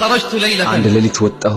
خرجت ليلة አንድ ሌሊት ወጣሁ፣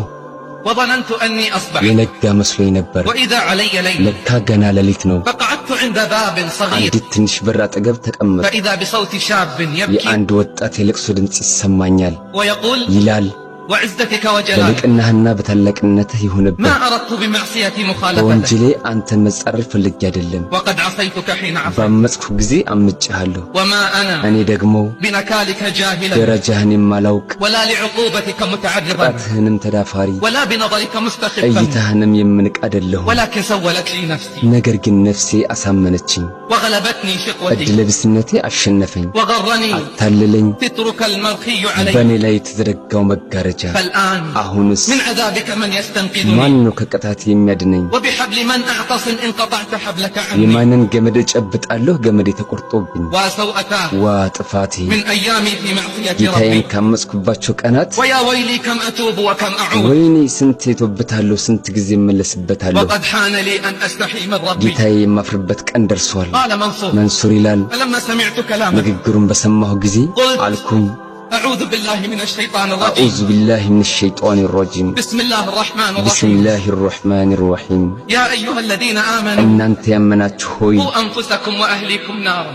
وظننت أني أصبحت የነጋ መስሎኝ ነበር። وإذا علي ليل ለካ ገና ሌሊት ነው። فقعدت عند باب صغير አንዲት ትንሽ በር አጠገብ ተቀመጥኩ። فإذا بصوت شاب يبكي የአንድ ወጣት የለቅሶ ድምፅ ይሰማኛል። ويقول ይላል፣ وعزتك وجلالك በልቅናህና በታላቅነትህ ይሁንብህ፣ ما أردت بمعصيتي مخالفتك በወንጀሌ አንተን መጻረር ፈልጌ አይደለም። وقد عصيتك حين عصيت ባመፅኩ ጊዜ አምጬሃለሁ። وما أنا እኔ ደግሞ بنكالك جاهلا ደረጃህን የማላውቅ ولا لعقوبتك متعرضا ቅጣትህንም ተዳፋሪ ولا بنظرك مستخفا እይታህንም የምንቅ አይደለሁም። ولكن سولت لي نفسي ነገር ግን ነፍሴ አሳመነችኝ፣ وغلبتني شقوتي ዕድለቢስነቴ አሸነፈኝ፣ وغرني አታለለኝ። سترك المرخي علي በእኔ ላይ የተዘረጋው መጋረጃ። فالآن አሁንስ من عذابك من يستنقذني ማን ነው ከቅጣት የሚያድነኝ? وبحبل من أعتصم إن قطعت حبلك عني የማንን ገመድ እጨብጣለሁ? ገመዴ ተቆርጦብኝ። وسوءتاه ዋ ጥፋቴ! من أيامي في معصية ጌታዬን ربي ካመፅኩባቸው ቀናት ويا ويلي كم أتوب وكم أعود ወይኔ ስንት እቶብታለሁ፣ ስንት ጊዜ እመለስበታለሁ። وقد حان لي أن أستحي من ربي ጌታዬ የማፍርበት ቀን ደርሷል። قال منصور መንሱር ይላል፣ فلما سمعت كلامه ንግግሩን በሰማሁ ጊዜ قلت አልኩኝ أعوذ بالله من الشيطان الرجيم أعوذ بالله من الشيطان الرجيم بسم الله الرحمن الرحيم بسم الله الرحمن الرحيم يا أيها الذين آمنوا እናንተ ያመናችሁ ሆይ قوا أنفسكم وأهليكم نارا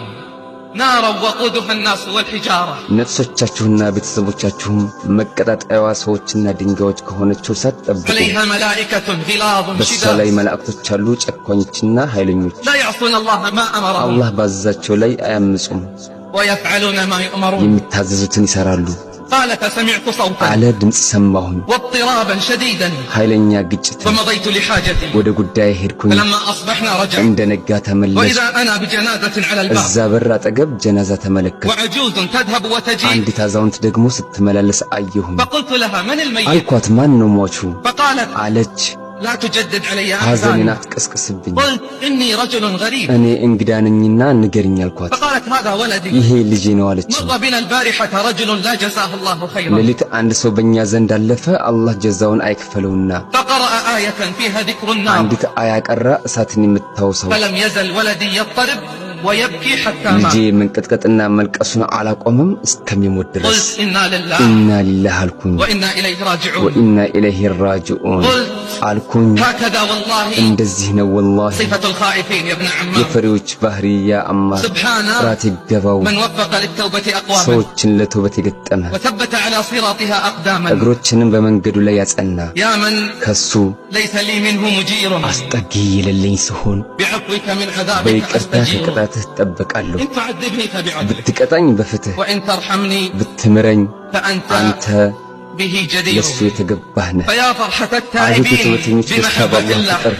نارا وقودها الناس والحجارة ነፍሶቻችሁና ቤተሰቦቻችሁም መቀጣጠያዋ ሰዎችና ድንጋዮች ከሆነችው እሳት ጠብቁ። عليها ملائكة غلاظ በእሷ شداد ላይ መላእክቶች አሉ፣ ጨካኞችና ኃይለኞች። لا يعصون الله ما أمرهم አላህ ባዘዛቸው ላይ አያምፁም፣ ويفعلون ما يؤمرون የሚታዘዙትን ይሰራሉ። قال فسمعت صوتا አለ ድምፅ ሰማሁኝ፣ واضطرابا شديدا ኃይለኛ ግጭትን። فمضيت لحاجتي ወደ ጉዳይ ሄድኩኝ። فلما أصبحنا رجعت እንደ ነጋ ተመለስኩ። وإذا أنا بجنازة على الباب እዛ በር አጠገብ ጀናዛ ተመለከትኩ። وعجوز تذهب وتجيء አንዲት አዛውንት ደግሞ ስትመላለስ አየሁኝ። فقلت لها من الميت አልኳት ማን ነው ሟቹ? فقالت አለች لا تجدد علي ሐዘኔን أحزاني አትቀስቅስብኝ፣ قلت إني رجل غريب እኔ እንግዳ ነኝና ንገሪኝ አልኳት። فقالت هذا ولدي ይሄ ልጄ ነው አለችኝ። مر بنا البارحة رجل لا جزاه الله خيرا ሌሊት አንድ ሰው በእኛ ዘንድ አለፈ፣ አላህ ጀዛውን አይክፈለውና። فقرأ آية فيها ذكر النار አንዲት አያ ቀራ፣ እሳትን የምታውሰው። فلم يزل ولدي يضطرب ويبكي حتى ልጄ مات መንቀጥቀጥና መልቀሱን አላቆመም እስከሚሞት ድረስ። قلت إنا لله ኢና ሊላህ አልኩኝ፣ وإنا إليه راجعون ወኢና ኢለይሂ ራጂዑን قلت አልኩኝ። هكذا والله እንደዚህ ነው ወላሂ صفة الخائفين يا ابن عمار የፈሪዎች ባህሪ ያ አማር። سبحان ጥራት ይገባው من وفق للتوبة أقواما ሰዎችን ለተውበት የገጠመ وثبت على صراطها أقداما እግሮችንም በመንገዱ ላይ ያጸና يا من ከሱ ليس لي منه مجير አስጠጊ የሌለኝ ስሆን بعفوك من عذابك በይቅርታ أستجير ከቅጣትህ እጠበቃለሁ። إن تعذبني فبعدلك ብትቀጣኝ በፍትህ وإن ترحمني ብትምረኝ فأنت አንተ به جدير ለሱ የተገባህ ነህ። فيا فرحة አቤት التائبين የተውበተኞች ደስታ بمحبة በአላህ الله ፍቅር!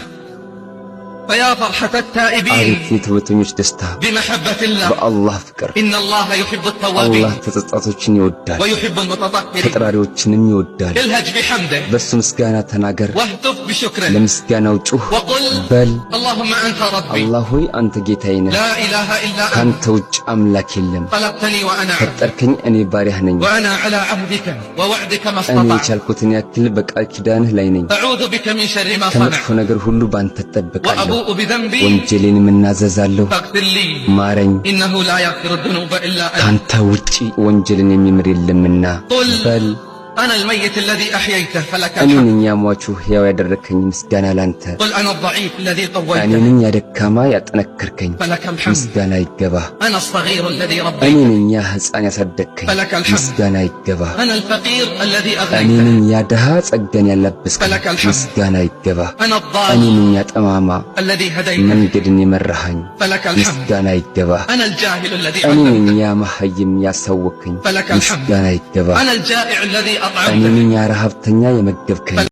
فيا فرحة التائبين አቤት የተውበተኞች ደስታ بمحبة الله በአላህ ፍቅር! إن الله يحب التوابين አላህ ተጸጻቶችን ይወዳል፣ ويحب المتطهرين ተጠራሪዎችንም ይወዳል። الهج بحمده በሱ ምስጋና ተናገር፣ واهتف بشكره ለምስጋናው ጩህ፣ وقل በል اللهم أنت ربي አላህ ሆይ አንተ ጌታዬ ነህ፣ لا إله إلا أنت ካንተ ውጭ አምላክ የለም። خلقتني وأنا عبد ፈጠርከኝ፣ እኔ ባሪያህ ነኝ። وأنا على عهدك ووعدك ما እኔ استطعت የቻልኩትን ያክል በቃል ኪዳንህ ላይ ነኝ። أعوذ بك من شر ما ከመጥፎ صنعت ነገር ሁሉ ባንተ እጠበቃለሁ። وأبوء بذنبي ወንጀሌንም እናዘዛለሁ፣ فاغفر لي ማረኝ። إنه لا يغفر الذنوب إلا أنت ካንተ ውጪ ወንጀልን የሚምር የለምና። قل በል أنا الميت الذي أحييته فلك እኔ الحمد ነኝ ሟቹ ሕያው ያደረግከኝ፣ ምስጋና ላንተ። قل أنا الضعيف الذي እኔ قويته ነኝ ያ ደካማ ያጠነከርከኝ፣ فلك الحمد ምስጋና ይገባ። أنا الصغير الذي እኔ ربيته ነኝ ያ ሕፃን ያሳደግከኝ፣ فلك الحمد ምስጋና ይገባ። أنا الفقير الذي እኔ أغنيته ነኝ ያ ድሃ ጸጋን ያላበስከኝ፣ فلك الحمد ምስጋና ይገባ። أنا እኔ الضال ነኝ ያ ጠማማ الذي هديته መንገድን የመራኸኝ፣ فلك الحمد ምስጋና ይገባ። أنا الجاهل الذي እኔ ነኝ علمته ያ መሐይም ያሳወቅከኝ፣ فلك الحمد ምስጋና ይገባ። أنا الجائع الذي እኔ أطعمته ነኝ ያ ረሃብተኛ የመገብከኝ።